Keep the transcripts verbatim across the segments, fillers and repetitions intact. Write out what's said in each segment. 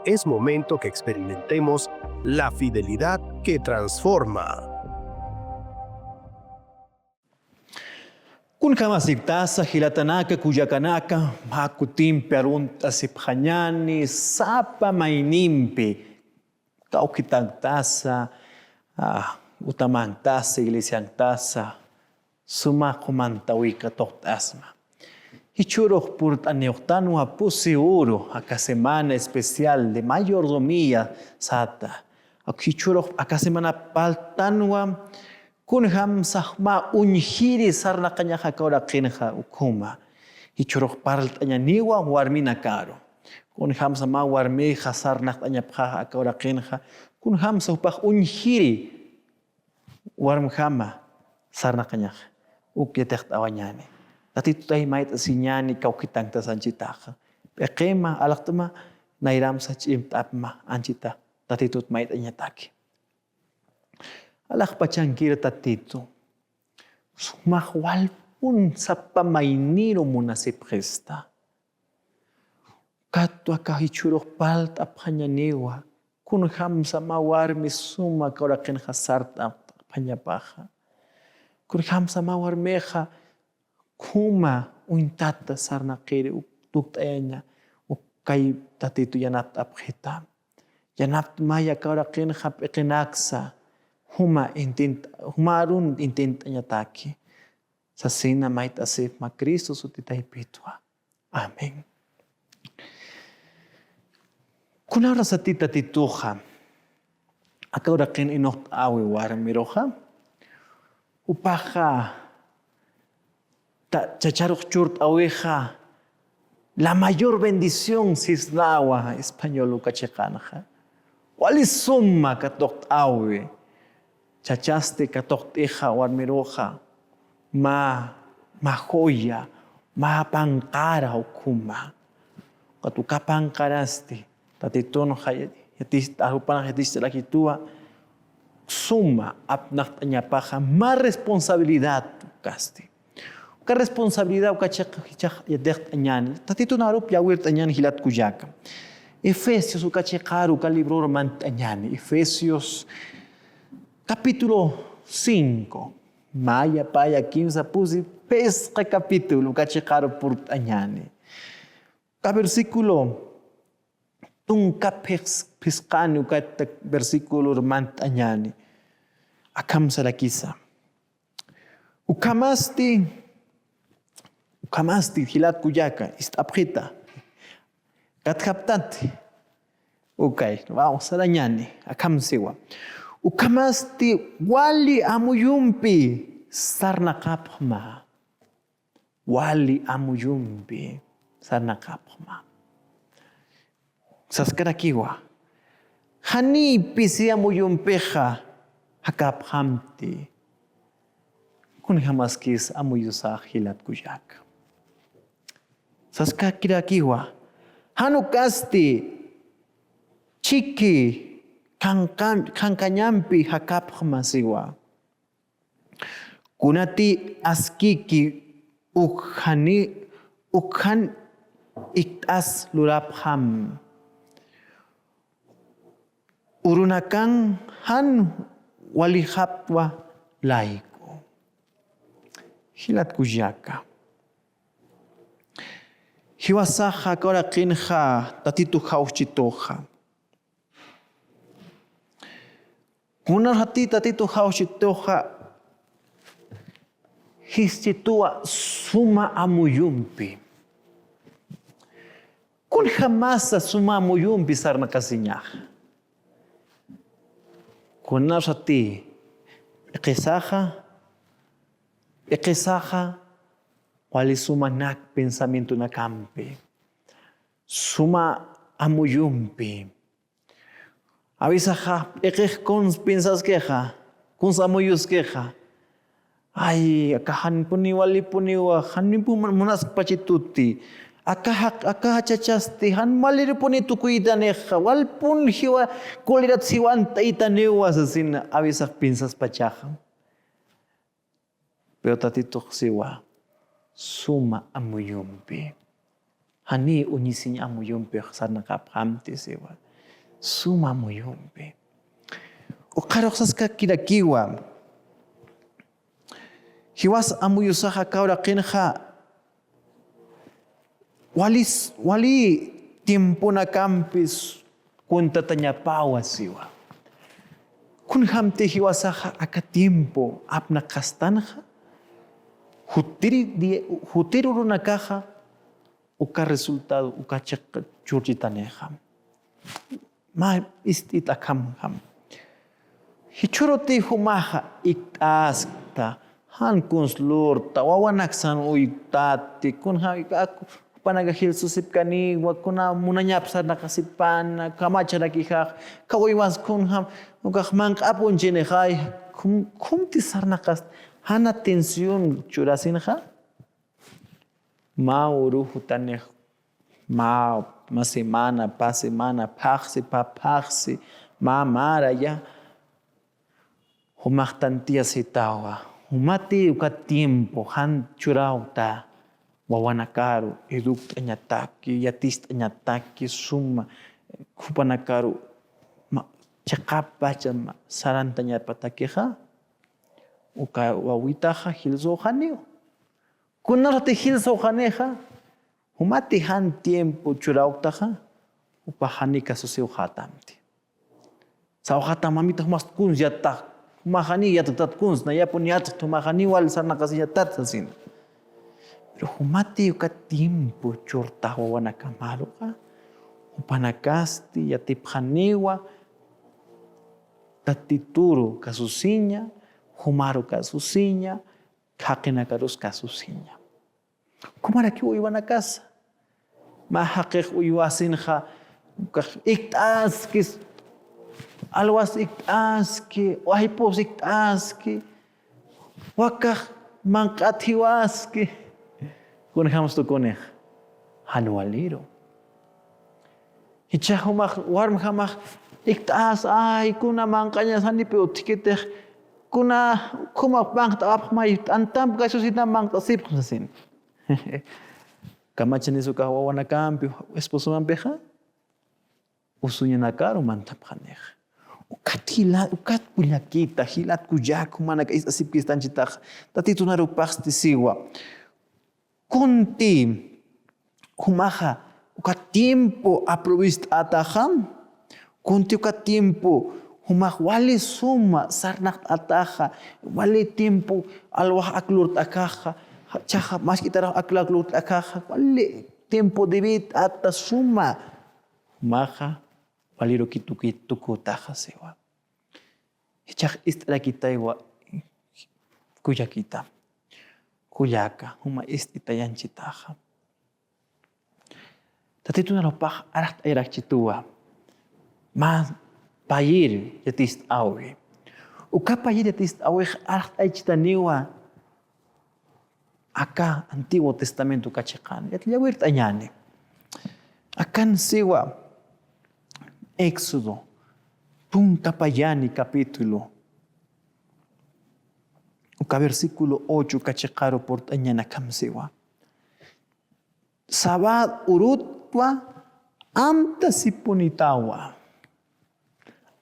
Es momento que experimentemos la fidelidad que transforma. Kunjamasiptasa jilatanaka, kullakanaka, mä kutimpi arunt'asipxañäni sapa maynimpi, kawkitaktasa, ah, utamanktasa, iglesianktasa, suma qumantawik katuqt'asma. Jichhürux purt'aniwxtanwa pusi uru aka semana especial de mayordomía sata. Ak jichhürux aka semana parlt'tanwa kunjamsa mä uñjiri sarnaqañaxa aka uraqinxa ukhama. Jichhürux parlt'añäniwa warminakaru. Kunjamsa mä warmixa sarnaqt'añapxäxa aka uraqinxa, kunjamsa jupax uñjiri warmjama sarnaqañaxa, uk yatiqt'awañäni. Tatitutay mayt'asiñäni kawkitanktas anchitaxa. P'iqima, alaxt'ama nayramsa ch'imt'apma anchita Tatitut mayt'añataki. Alaxpachankir Tatitu, sumax walpun sapa mayniru munasipxista. Ukatwa aka jichhürux parlt'apxañäniwa, kunjamsa mä warmi suma aka uraqinxa sart'apxañapaxa. Kunjamsa mä warmixa ukhama uñtata sarnaqiri uk tukt'ayaña, uk kay Tatitu yanapt'apxita. Yanapt'amaya aka uraqinxa p'iqinaksa, juma intint-, juma arun intint'añataki. Sasina mayt'asipxma Cristo sutitaypitwa. Amén. Kunarasati Tatituxa aka uraqin inuqt'awi warmiruxa, jupaxa ta-, chacharux churt'awixa, la mayor bendición sisnawa español uka chiqanxa. Wali suma katuqt'awi. Chachasti katuqt'ixa warmiruxa, mä, mä joya, mä panqara ukhama. Ukat uka panqarasti Tatitunxa yatist-, arupanxa yatichtarakituwa, suma apnaqt'añapaxa mä responsabilidad ukasti. Uka responsabilidad uka chiq, chiq yatiqt'añäni. Tatitun arup yawirt'añäni jilat kullaka. Efesios uka chiqaru uka libror mant'añäni. Efesios capítulo cinco. Maya, paya, kimsa, pusi, phisqa capítulo uka chiqaru purt'añäni. Uka versículo tunka phis-, phisqani uka versículo mant'añäni. Akham sarakisa. Ukhamasti, ukhamasti jilat kullaka, ist'apxita. Katjaptati. Ukay, vamos, sarañäni, akham siwa. Ukhamasti wali amuyumpi sarnaqapxma. Wali amuyumpi sarnaqapxma. Saskarakiwa. Janiy pisi amuyumpixa jakapxamti. Kunjamaskis amuyusax jilat kullaka. Saskakirakiwa. Jan ukasti chiki kankan-, kankañampi jakapxma siwa. Kunati askiki ukjani, ukjan ikt'as lurapxam. Urunakan jan walixaptwa layku. Jilat kullaka. Jiwasaxa aka uraqinxa Tatitu jawchituxa. Kunarati Tatitu jawchituxa, jisktituwa suma amuyumpi. Kunjamasa suma amuyumpi sarnaqasiñaxa. Kunarati p'iqisaxa, p'iqisaxa wali suma nak pensamientonakampi. Suma amuyumpi. Awisaxa p'iqix kuns pinsaskixa, kuns amuyuskixa. Ay, aka janpuni walipuniwa, janpuni munaskpachituti. Aka jaq-, aka jachachasti, jan waliripuni tukuytanixa, walpun jiwa kulirat jiwant'aytaniwa, sasin awisax pinsaspachaxa. Pero Tatitux siwa, suma amuyumpi. Jani uñisiñ amuyumpi sarnaqapxamti siwa. suma amuyumpi. Ukxarux saskakirakiwa. Jiwas amuyusaxa aka uraqinxa wali, wali tiemponakampis cuentatañapawa siwa. Kunjamti jiwasaxa aka tiempo apnaqastanxa, jutiri di-, jutir urunakaxa uka resultado, uka chiqa churchitanixa. Mä ist'it akham jam. Jichhüruti jumaxa ikt'askta, jan kuns lurta, wawanaksan uytati, kunjam ak-, jupanaka jilsusipkaniwa, kuna munañap sarnaqasipana, kamacharakixa, kawaywas kunjam, ukax manq'apunchinixay, kum-, kumti sarnaqas, jan atención churasinxa, mä urujutanix, mä, mä semana, pä semana, phaxsi, pä phaxsi, mä mara ya, jumax tantiyasitawa. Jumati uka tiempo jan churawta wawanakaru, educt'añataki, yatist'añataki, suma, jupanakaru, mä, chiqapacha, mä, sarantañapatakixa, uka wawitaxa jilsuxaniw. Kunarati jilsuxanixa, jumati jan tiempo churawtaxa, jupax jani kasusiwxatamti. Sawxatam mamita jumas kuns yattxa, jumax jani yattat kuns, nayapun yatxt, jumax jani wal sarnaqasiñatat sasina. Pero jumati uka tiempo churtax wawanakamaruxa, jupanakasti yatipxaniwa, Tatituru kasusiña, jumaru kasusiña, jaqinakarus kasusiña. Kumaraki uywanakasa. Mä jaqix uywasinxa, ukax ikt'aski, alwas ikt'aski, waypus ikt'aski, wakax manq'at jiwaski. Kunjamstu kunix, jan waliru. Jichhax jumax, warmjamax, ikt'as, ay, kuna manq'añas janipi utjkitix, kuna ukhamax manq't'apxmay, t'antamp kasusinam manq't'asipx sasin. Kamachanisa ukax wawanakampi, esposomampixa, usuñanakaru mantapxanix. Ukat jila-, ukat kullakita, jilat kullak, jumanaka ist'asipkistanchitax, Tatitun arupaxsti siwa. Kunti jumaxa uka tiempo aprovist'ataxa, kunti uka tiempo jumax wali suma sarnaqt'ataxa, wali tiempo alwax aklurt'akaxa, chaxa mask'itarux akla aklurt'akaxa, wali tiempo debit'ata suma, jumaxa waliru kituki-, tukutaxa siwa. Jichhax ist'arakitaywa kullakita. Kullaka, juma ist'itayanchitaxa. Tatitun arupax arxt'ayarakchituwa. Mä payir yatist'äwi. Uka payir yatist'äwix arxt'aychitaniwa. Aka Antiguo Testamento uka chiqan, yat llawirt'añäni. Akan siwa Éxodo, punta payani capítulo, uka versículo ocho uka chiqaru purt'añäni akham siwa. Sabad urutwa amtasipunitawa.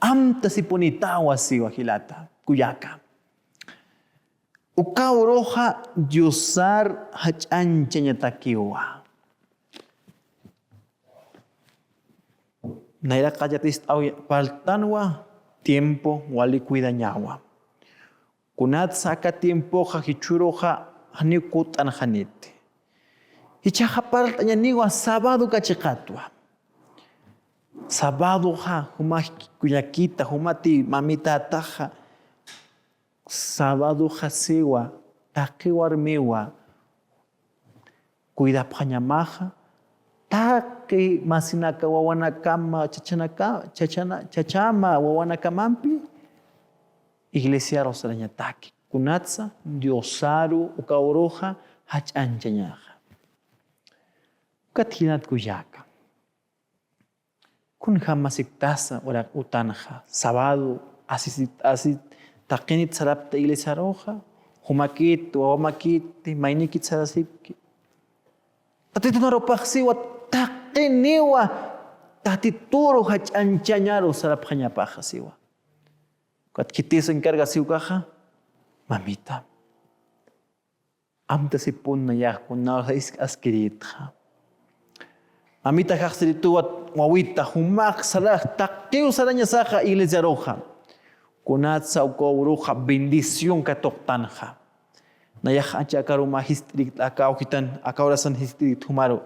Amtasipunitawa siwa jilata, kullaka. Uka uruxa Diosar jach'añchañatakiwa. Nayraqat yatist'äwi parlt'tanwa tiempo wali cuidañawa. Kunatsa aka tiempoxa jichhüruxa janiw kutt'anxaniti. Jichhaxa parlt'añäniwa sábado uka chiqatwa. Sábadoxa juma kullakita, jumati mamitataxa, sábadoxa siwa, taqi warmiwa, cuidapxañamaxa, taqi masinaka wawanakama, chachanaka, chachana-, chachama wawanakamampi, iglesiaru sarañataki. Kunatsa, Diosaru, uka uruxa, jach'añchañaxa. Ukat jilata kullaka. Kunjam masiktasa uraq utanxa, sábado, asisit, asit, taqinit sarapta iglesiaruxa, jumakit, wawamakit, maynikit sarasipki. Tatitun arupax siwa, taqiniwa, Tatituru jach'añchañaru sarapxañapaxa siwa. Ukat khitis encargasiw ukaxa, mamita. Amtasipun nayax kunaw isk'askirïtxa. Mamita, jaxsirituwa wawita, jumax sarax taqiw sarañasaxa iglesiaruxa. Kunatsa uka uruxa bendición katuqtanxa. Nayax ancha aka aruma jist'irïkta, aka awjitan, aka horasan jist'irïkta jumaru.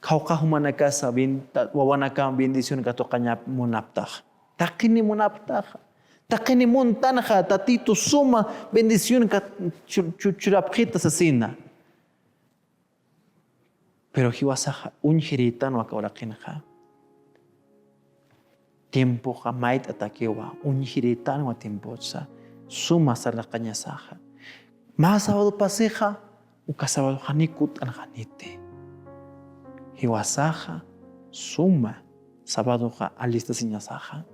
Qawqha jumanakasa ben-, ta-, wawanakam bendición katuqañap munaptax. Taqini munaptaxa. Taqini muntanxa, Tatitu suma bendición kat-, chu-, chu-, churapxita sasina. Pero jiwasaxa uñjirïtanwa aka uraqinxa. Tiempoxa mayt'atakiwa, uñjirïtanwa tiempotsa, suma sarnaqañasaxa. Mä sábado pasixa, uka sábado janiw kutt'anxaniti. Jiwasaxa suma sábadoxa alistasiñasaxa.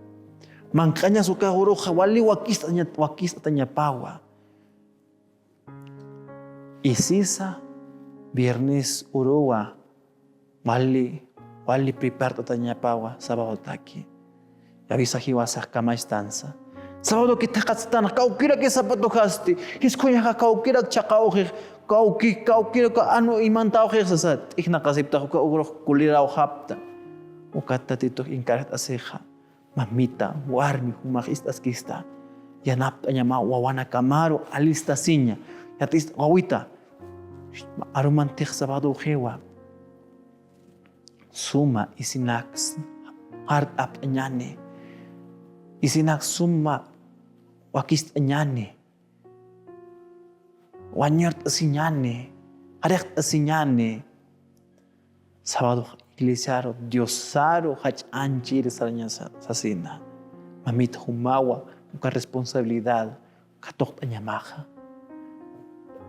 Manq'añas uka uruxa wali wakist'aña-, wakist'atañapawa. Isisa viernes uruwa wali, wali prepart'atañapawa sabadotaki. Yawisa jiwasax kamacht'ansa. Sabadoki thaqhatstan, kawkirak zapatujasti, jiskhuñaxa kawkirak chhaqawxix, kawki, kawkirak anu imantawxix sasa, t'ijnaqasiptax uka urux kulirawxapta. Ukat Tatitux encargt'asixa. Mamita, warmi, jumax ist'askista. Yanapt'añamaw wawanakamaru alistasiña. Yat'ist wawita. Arumantix sabadöxiwa. Suma isinaks jart'apt'añäni. Isinaks suma wakist'añäni. Wañurt'asiñäni. Jarixt'asiñäni. Sabado iglesiaru, Diosaru jach'añchir saraña sa-, sasina. Mamita, jumawa uka responsabilidad katuqt'añamaxa.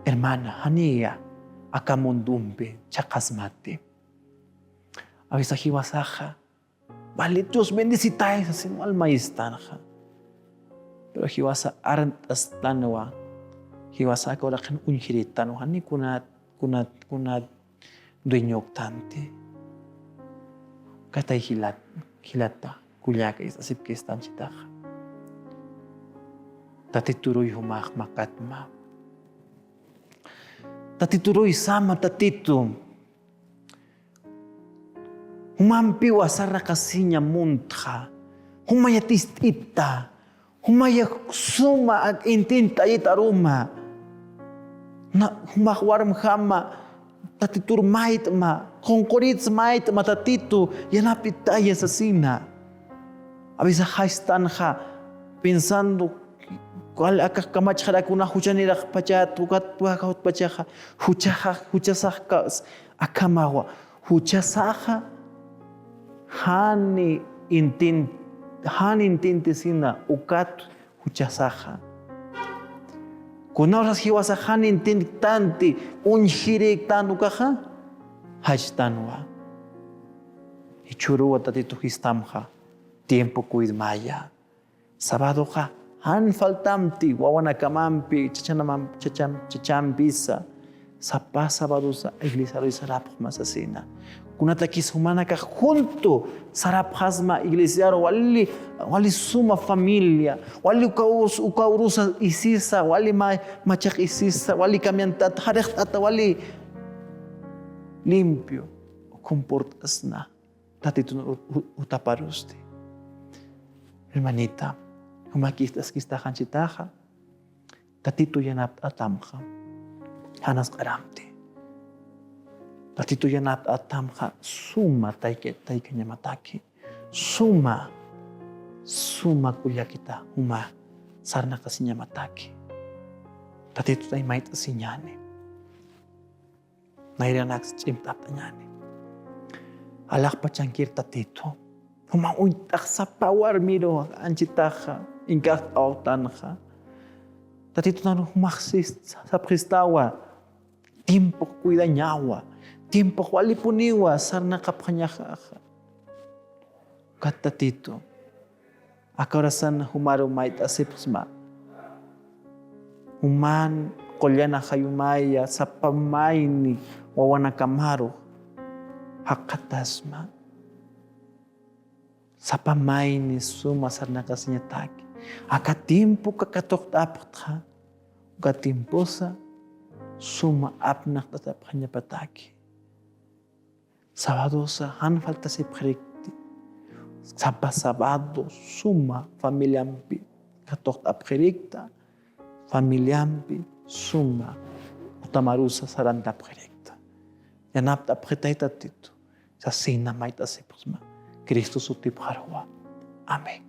Hermana, janiya aka mundumpi chhaqasmati. A veces jiwasaxa, vale, Dios bendecitay sasin wal mayistanxa. Pero jiwasa arnt'astanwa, jiwasa aka uraqin uñjiritanwa, jani kunat, kunat, kunat dueñoktanti. Katay jilat, jilata, kullaka, ist'asipkista anchitaxa. Tatituruy jumax makatma. Tatituruy sama, Tatitu. Jumampiwa sarnaqasiña muntxa. Jumaya tist'ita. Jumaya suma ak intint'ayit aruma. Na, jumax warmjama, Tatitur mayt'ma, qunqurits mayt'ma, Tatitu, yanapt'aya sasina. A veces jaystanxa pensando, cual akax kamachxarakuna juchaniraqpachat, ukat, ukat pachaxa, juchaxa, juchasax ka-, akhamawa, juchasaxa, jani intin-, jani intintisina, ukat, juchasaxa. Kunawsas jiwasax jan intintanti, uñjiriktan ukaxa, jachtanwa. Jichhüruwa Tatitu sistamxa, tiempo cuidmaya. Sabadoxa, jan faltamti, wawanakamampi, chachanamam-, chacham-, chachampisa. Sapa sabadosa iglesiaruy sarapxma sasina. Kunatakis jumanakax junto sarapxasma iglesiaru wali, wali suma familia, wali uka urus-, uka urusa isisa, wali ma-, machaq isisa, wali cambiant'ata, jarixt'ata, wali limpio comportasna. Tatitun u-, u-, utaparusti. Hermanita, jumakist'askistax anchitaxa, Tatitu yanapt'atamxa, janas q'aramti. Tatitu yanapt'atamxa, suma tayka-, taykañamataki, suma, suma kullakita, juma sarnaqasiñamataki. Tatitutay mayt'asiñäni. Nayranaks ch'imt'apt'añäni. Alaxpachankir Tatitu. Juma uñt'ax sapa warmiru anchitaxa, inkaxt'awtanxa. Tatitutan jumax sis-, sapxistawa. Tiempox cuidañawa. Tiempox walipuniwa sarnaqapxañaxaxa. Ukat Tatitu. Aka horasan jumaru mayt'asipxsma. Juman qullan ajayumaya, sapa mayni wawanakamaru jaqatasma. Sapa mayni suma sarnaqasiñataki. Aka tiempoka katuqt'apxtxa, uka tiemposa suma apnaqt'atapxañapataki. Sabadosa jan faltasipxirikti. Sapa sabado suma familiampi katuqt'apxirikta, familiampi suma utamarusa sarantapxirikta. Yanapt'apxi Tayta Tito. Sasina mayt'asipxsma Cristo sutipxaruwa. Amén.